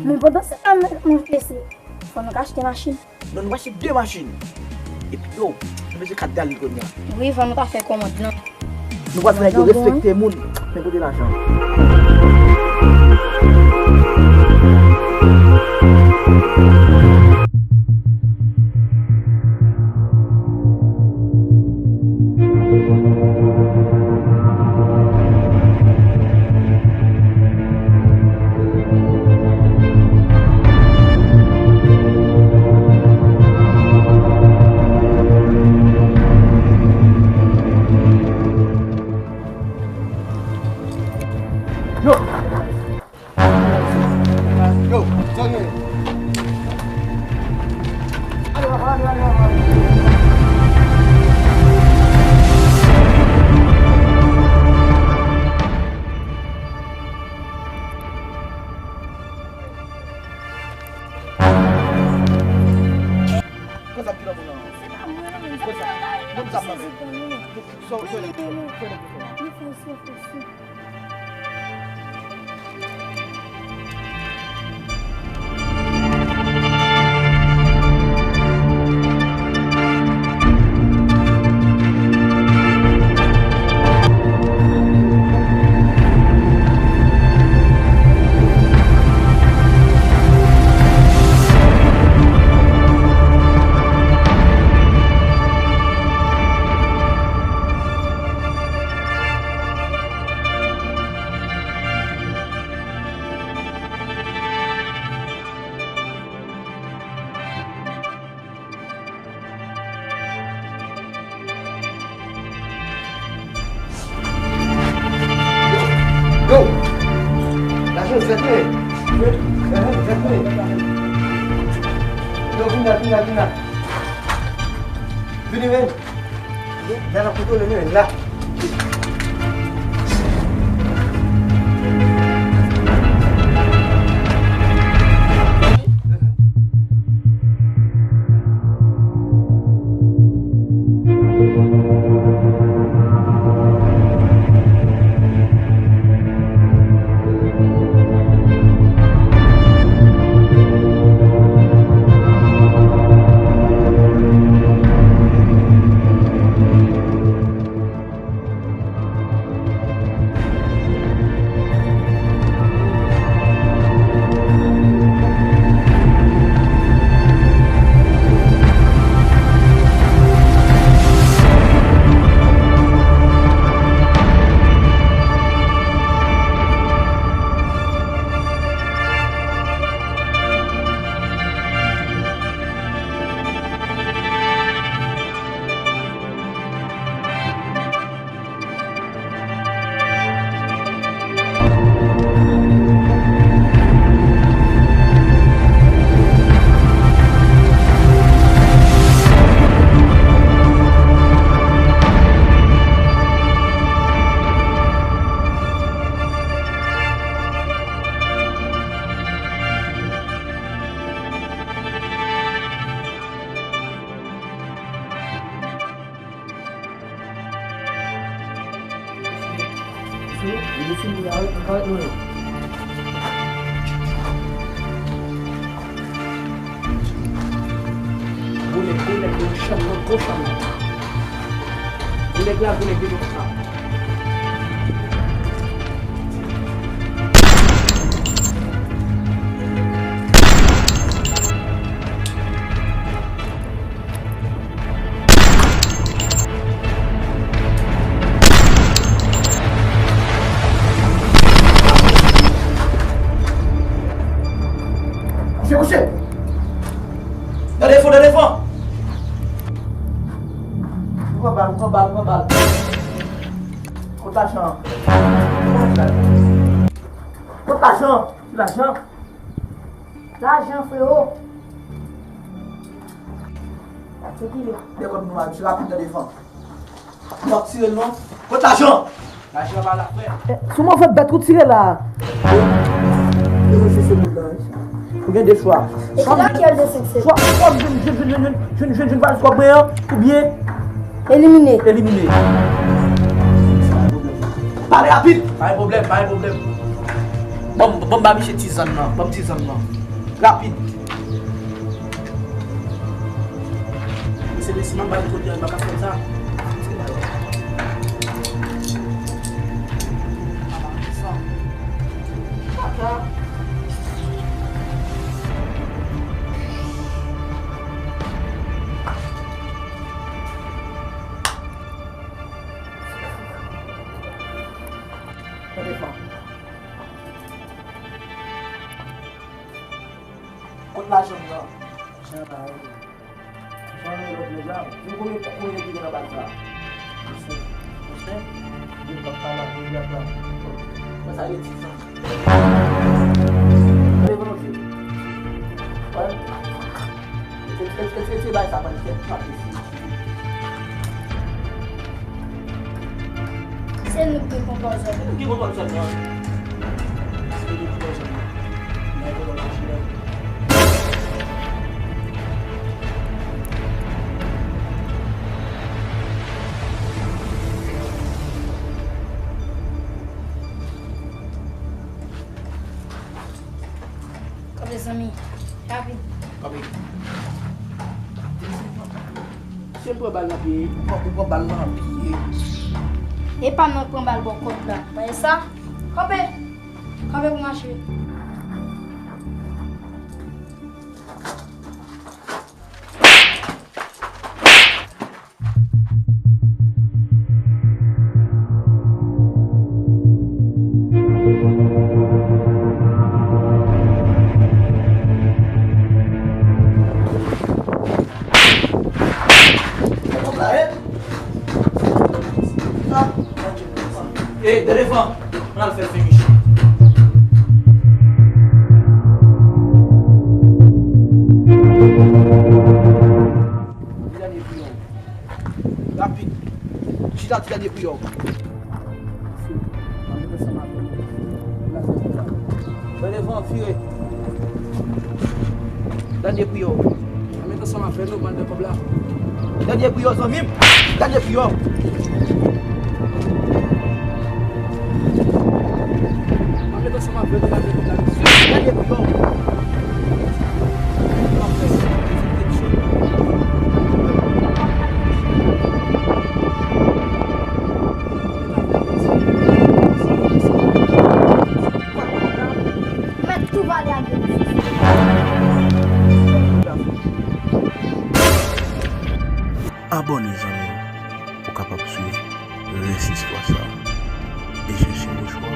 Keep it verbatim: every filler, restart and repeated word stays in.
Men pandan se tan, mwen, mwen prese. Fò nou ka achte machin. Non, nou achte de machin. Epi yo, nou bezwen kat galon kounye a. Wi, fò nou ta fè kòmand lan. Nou pral fè nèg yo respekte moun. Men kote lajan? Yo! Yo, sa gen? Ale, ale, ale, ale, ale. Kòb sa ki nan men w nan? Se pa mwen, non, men sa. Kòb sa nan men w. Sou, sou, sou, sou, sou. Yo! Lajan fèt, men. Lajan fèt, men. Yo, vin la, vin la, vin la. Vini, men. Nana kontwole nou la. Gwo nèg, gwo nèg, gwo chanm nan, gwo chanm nan. Gwo nèg la, gwo nèg devan sa. Kouche, kouche! Nan defan, nan defan! Pran bal, pran bal, pran bal. Kot lajan? Kot lajan? Ki lajan? Lajan, freo. Se ki li? De kòb nou a, misye rapid nan defan. Nou ap tire l non. Kot lajan? Lajan pa la, frè. Eh, sou move bèt ou tire la. Yo, yo, se, se moun nan, wi. Ou gen de chwa. E swa, swa, swa jwenn, jwenn, jwenn, jwenn, jwenn, jwenn, jwenn valis kòb mwen an, oubyen elimine. Elimine. Pale rapid. Pa gen pwoblèm, pa gen pwoblèm. Bon, bon, ba misye tizann nan. Ban m tizann nan. Rapid. Mesye, mesye, m ap bay kote a, m pa ka fè sa. Kaka. Telefòn. Kot lajan m nan? Jan la, wi. Jan lòt nèg la. Vin konbyen, konbyen nèg ki gen nan baz la? Yon senk. Yon senk? Vin pa pale ak nèg la. Mwen sa ye ti san. Leve non, vye. Wè. Etire, etire, etire, etire bagay sa, man, fè pa pesi. Se nou ki gen kontwòl zòn nan. Nou ki gen kontwòl zòn nan. Paske nou gen kontwòl zòn nan. Nou gen kontwòl zòn nan. Kanpe zanmi. Rapid. Kanpe. Si m pran bal nan pye, ou pran, ou pran bal nan pye. E pa mwen k pran bal bò kòt la. Pa e sa? Kanpe. Kanpe pou mache. E, telefòn, ann al fè finish. Ti dènye pri yo. Rapid. Chita, ti dènye pri yo. Mwen devan, vire. Dènye pri yo. Mwen met ansanm avè nou, bann de kòb la. Dènye pri yo, zanmi m. Dènye pri yo. Mwen met ansanm avè nou, bann de kòb la. Dènye pri yo. Mèt tou vale ak yo. Abòne, zanmi m, pou w kapab swiv rès istwa sa a e chèche mouchwa.